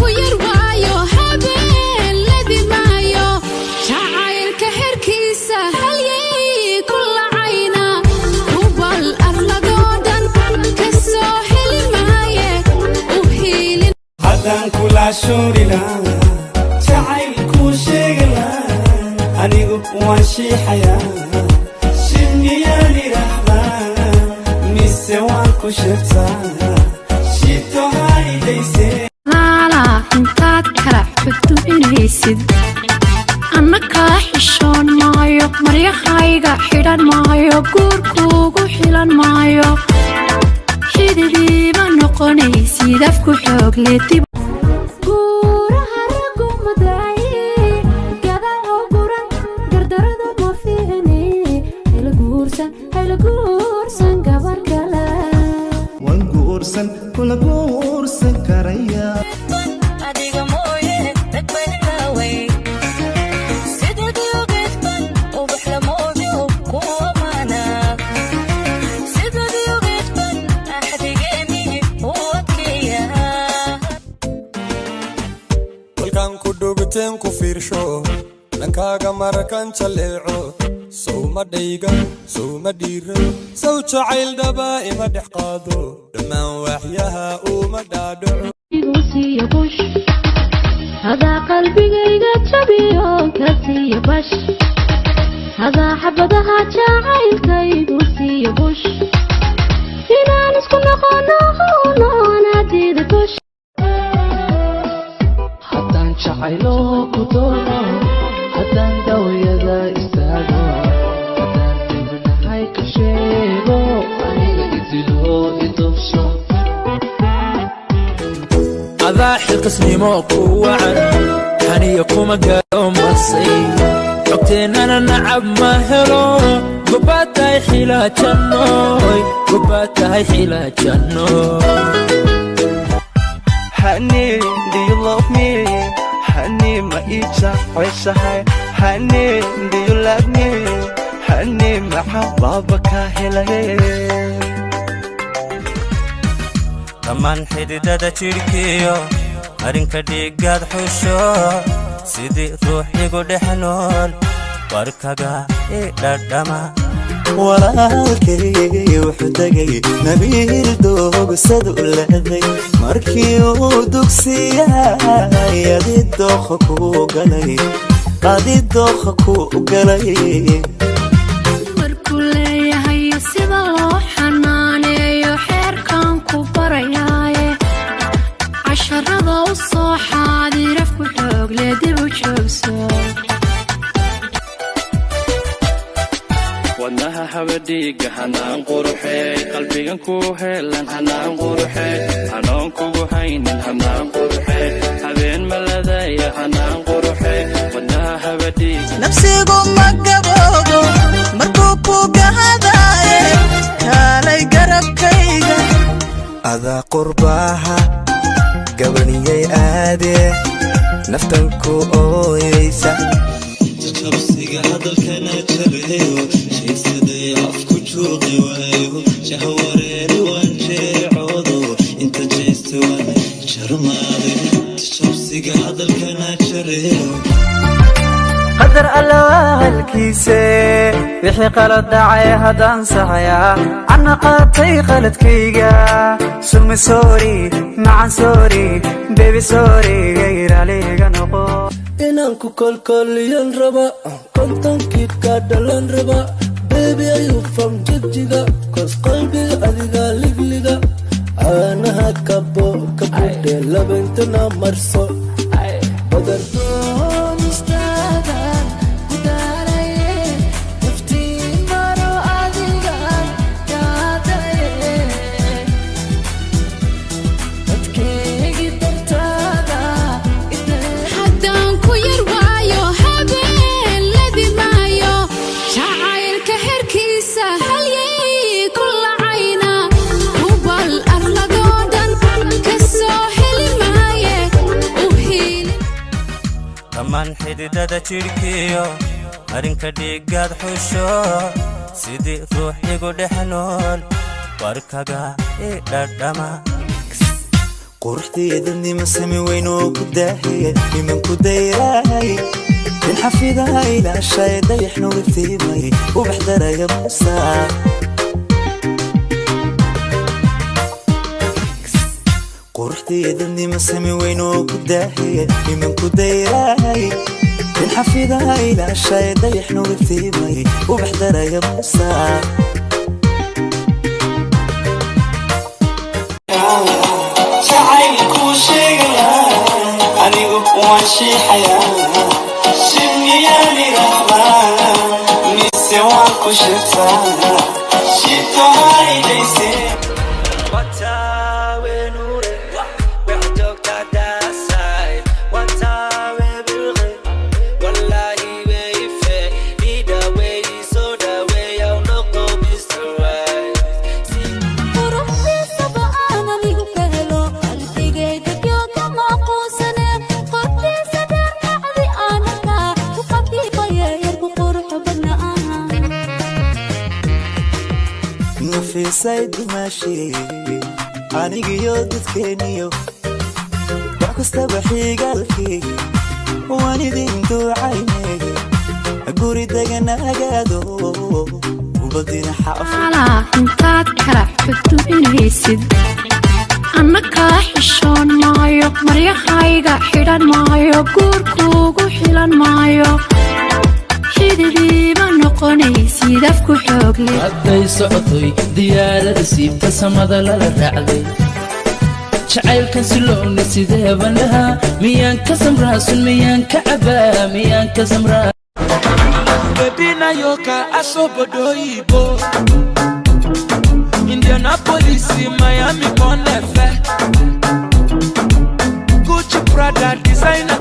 Ku yar waayo habeen ladi maayo, jacaylka herkiisa halyey ku lacayna, hubal arladoo dhan ka soo heli maaye u hiilin. Haddaan kula shuuri lahaa, jacayl kuu sheegi lahaa, anigu waan shiixayaa. Shib miyaan idhaahdaa mise waan ku sheegtaa? Shito haidayse. Laala intaad kala xuduminaysid, anna kaa xishoon maayo, maryahayga xidhan maayo, guurkuugu xilan maayo, xididiiba noqonaysid afku xoog le dib. Guuraha raggu madaaye gadaal oo guran, gardaradu ma fiicne. Hayla guursan, hayla guursan gabar kale. Waan guursan, kula guursan karaya. Adiga mooye dadbanlaaway, sidaad yogeedban ubax lamoodo ku amaana, sidaad yogeedban axdigeeni u adkeeya. Kolkaan ku dhuguteen ku fiirsho, dhankaaga marakan jaleeco, sow ma dhaygan, sow ma dhiiran, sow jacayl dhabaa ima dhex qaado, dhammaan waaxyaha uma dhaadhaco. Igu siiya bush, hadaa qalbigayga jabiyo ka siiya bash, hadaa xabadaha jacaylkaygu siiya bush, inaan isku noqono noonadiida bush. Haddaan jacaylo ku doono, haddaan dawyada istaago, haddaan dibnahay ka sheego, aniga idilo idubso. Adaa xilkasnimo ku wacan, xaniya kuma gaaro masay, xogteennana nacab ma helo. Gobaad tahay xilaajannoy, gobaad tahay xilaajannoy. Honey, do you love me? Honey, ma ii jeceshahay? Honey, do you love me? Honey, maxaa baaba ka helay? Dhammaan xididada jidhkiyo marinka dhiiggaad xusho, sidii ruux igu dhex nool warkaga i dhadhama. Walaalkay wuxuu tegay Nabiil doogsadu leeday, markii uu dugsiyay adi dookha ku galay, adi dookha ku galay. Markuu leeyahay sida loo xanaaneeyo, xeerkan ku barayaaye, casharada u soo xaadirafku xoog le dib u joogso. Wadnaha habadhiiga hanaan quruxee, qalbigan ku heelan hanaan quruxee, hanoon kugu haynin hanaan quruxee, habeen maladaya hanaan quruxee, wadnaha habadhiiga. Nafsigu ma gaboobo markuu ku gahadaaye, kaalay garabkayga. Adaa qurbaaha gabaniyay aadee, naftan ku ooyeysa. Jabsiga hadalkana jabeeyo, sheegsaday afku juuqi waayo, jahwareeri waan jeecoodo, inta jeesta waan jarmaaday. Jabsiga hadalkana jareeyo. Qadar Alla waa halkiise, wixii qalad dhacay haddaan saxayaa, anna qaatay qaladkayga. Sumi sorry, macan sorry, baby sorry, raaliga noqo. Inaan ku kolkoliyan raba, 50kii ka dhalan raba. Baby, ayuu from Jigjiga, 'cause qalbiga adiga ligliga, caanaha kabo kabudhe, labintana marso badar. Doonistaadan ku daalaye, naftii maro adigan kaadaye, dadkaygi dartaada. Haddaan ku yar waayo habeen ladi maayo, jacaylka herkiisa halyey ku lacayna, hubal arladoo dhan ka soo heli maaye u hiilin. Dhammaan xididada jidhkiyo marinka dhiiggaad xusho, sidii ruux igu dhex nool warkaga i dhadhama. Quruxdeedadnima sami weyn oo ku daahiye, nimanku dayraay in xafidaha ilaashay, dayax nuurtiimay, ubax daraya musaa. Quruxdeedadnima sami weyn oo ku daahiye, nimanku dayraay in xafidaha ilaashay, dayax nuurtiimay, ubax daraya musaa. Jacaylkuu sheegayaa, anigu waan shiixayaa. Shib miyaan idhaahdaa mise waan ku shirtaa? Shito haydayse. Quruxdiisaba aan anigu ka helo, qalbigayga kama quusane. Qortiisa dheer kacdi aan arkaa, ku qafiifaye yarku quruxo badna aha. Nafiisay dumaashii, anigiyo dadkeeniyo wax kastaba xigaalkii waan idin duucaynay, guri deganagaado ubadina xaafid. Alaa intaad kala xuduminaysid, anna kaa xishoon maayo, maryahayga xidhan maayo, guurkuugu xilan maayo, xididiiba noqonaysid afku xoog leh. Hadday socotay diyaarada, siibta samada lala raacday, jacaylkan siloowna sideeban lahaa? Miyaan ka samraasun? Miyaan ka cabaa? Miyaan ka samraa? Baby, na yoka asobodo oyibo, Indianapolis, Miami, Bonefe, Gucci, Prada, designer.